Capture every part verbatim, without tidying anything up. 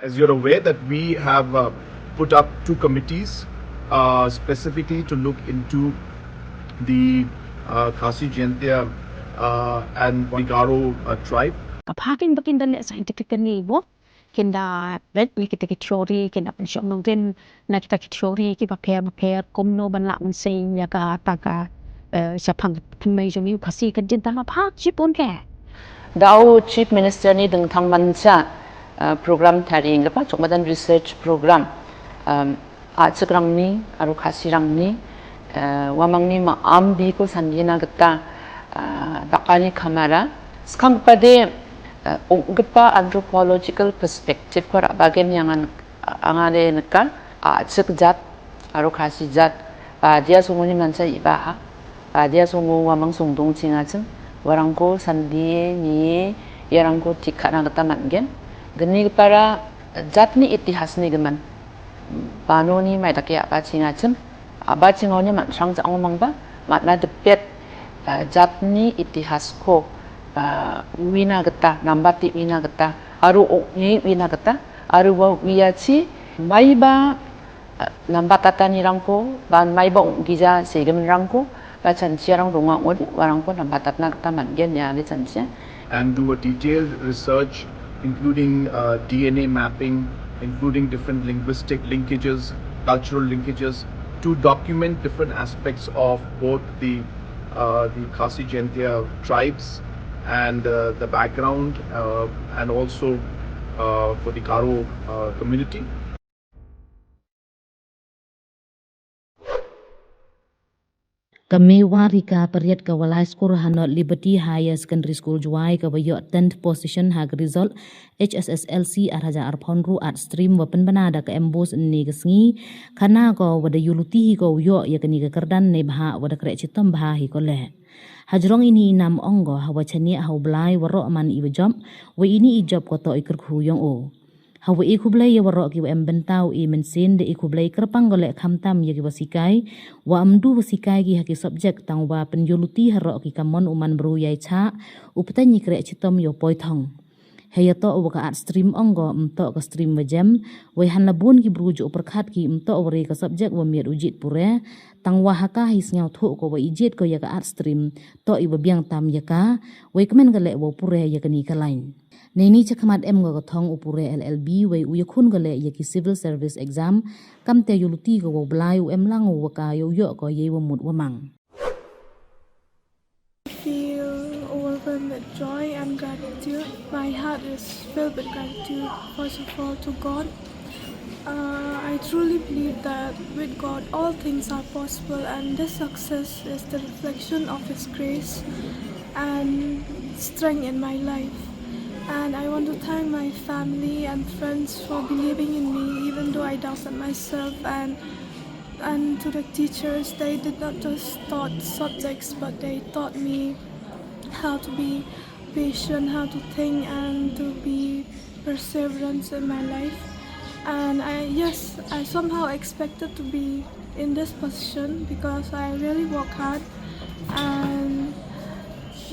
As you're aware that we have uh, put up two committees uh, specifically to look into the uh, Khasi Jaintia uh, and the Garo uh, tribe. Ka pha kin ba kin da leh scientifically bo kin da bet ni kita ki theory kin da pynshong nongrim na kita ki theory ki ba pher ba pher kumno ban lah mynsiem ïa ka ta ka shaphang thymmei jong ngi u Khasi ka jin ta ma pha shipun ke. Da u Chief Minister ni dang thang man cha program tari nga pa chok madan research program. Achik rangni, aru Khasi rangni, wa mangni ma am bi ko sandina gata dakani kamara. Skang pade ung gapa anthropological perspective ko ra bagen yang an angade neka achik jat, aru Khasi jat, pa dia sunguni mansa ibaha, pa dia sungu wa mang sungdung chinga chim, warang ko sandi ni, yarang ko tikha na gata man gen, geni para jat ni itihas ni geman. Pano ni mai dake apa chinga chim, apa chinga ni man sang jang mang ba, mat na depet jat ni itihas ko wina geta, nambati wina geta, aru ok ni wina geta, aru wa wiya chi mai ba nambata tani rangko, ban mai ba ok gija segem rangko, ba chanchia rang runga odi, warangko nambata na geta man gen ya ni chanchia. And do a detailed research including uh, D N A mapping, including different linguistic linkages, cultural linkages, to document different aspects of both the uh, the Khasi Jaintia tribes and uh, the background uh, and also uh, for the Garo uh, community. Ka Mewarika Pariat ka walai skur ha North Liberty Higher Secondary School Jowai ka wa ïoh tenth position ha ka result H S S L C arhajar arphew hynriew Art Stream wa pynbna da ka M Bose ne ka sngi, khana ko wa da ïuluti hi ko ïoh ïa kani ka kyrdan ne bha wa da kreh chitom bha hi ko leh. Hajrong ini inam ong ko ha wa chaniah ha u Blai waroh man i wa jop, wa ini i jop ko toh i kyrkhu yong o. Ha wa i khublei ïa waroh ki wa em bynta u i mynsiem da i khublei kyrpang ko leh khamtam ïa ki wa sikai, wa em du wa sikai ki ha ki subject tang wa pynïuluti haroh ki kamon u man bru ïai chah, u pteng i kreh chitom ïa u poi thong. He ïa toh wa ka art stream ong ko em toh ka stream wa jem, wei han la bun ki bru ju u pyrkhat ki em toh wa re ka subject wa miat u jied pure, tang wa ha ka hi sngewthuh ko wa i jied ko ïa ka art stream, toh i wa biang tam ïa ka, wei kmen ka leh wa u pure ïa kani ka line. Neini chakhmat em ko ka thong u pure L L B wei u ïakhun ko leh ïa ki civil service exam, kamte ïuluti ko wa u Blai u em lang u wa ka ïa u ïoh ko ïa i wa mut wa mang. I feel overwhelmed with joy and gratitude. My heart is filled with gratitude, first of all, to God. Uh, I truly believe that with God, all things are possible, and this success is the reflection of His grace and strength in my life. And I want to thank my family and friends for believing in me, even though I doubted myself, and and to the teachers. They did not just taught subjects, but they taught me how to be patient, how to think, and to be perseverance in my life. And I, yes, I somehow expected to be in this position because I really work hard, and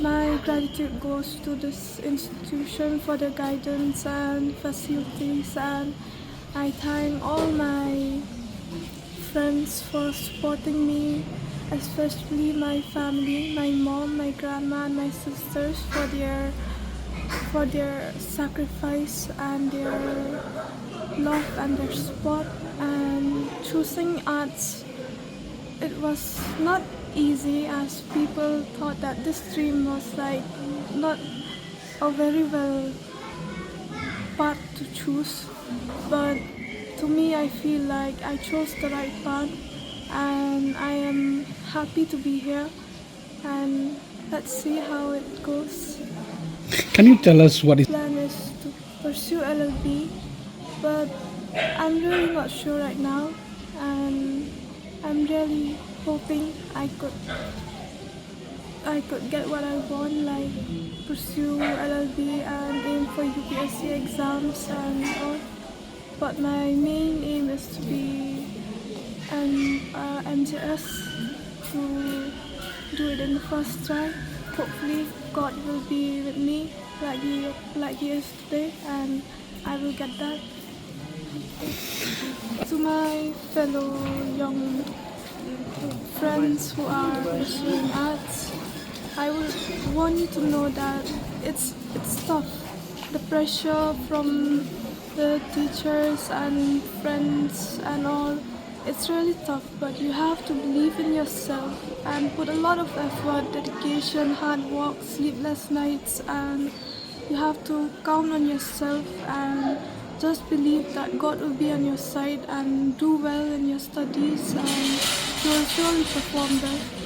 my gratitude goes to this institution for the guidance and facilities, and I thank all my friends for supporting me, especially my family, my mom, my grandma, and my sisters for their for their sacrifice and their love and their support. And choosing arts, it was not easy, as people thought that this stream was like not a very well path to choose, but to me, I feel like I chose the right path, and I am happy to be here. And let's see how it goes. Can you tell us what is plan is to pursue L L B, but I'm really not sure right now, and I'm really hoping I could I could get what I want, like pursue L L B and aim for U P S C exams and all. But my main aim is to be an uh, M T S, to do it in the first try. Hopefully, God will be with me like He like He is today, and I will get that. To my fellow young friends who are pursuing arts, I would want you to know that it's it's tough. The pressure from the teachers and friends and all, it's really tough, but you have to believe in yourself and put a lot of effort, dedication, hard work, sleepless nights, and you have to count on yourself and just believe that God will be on your side and do well in your studies, and you will surely perform well.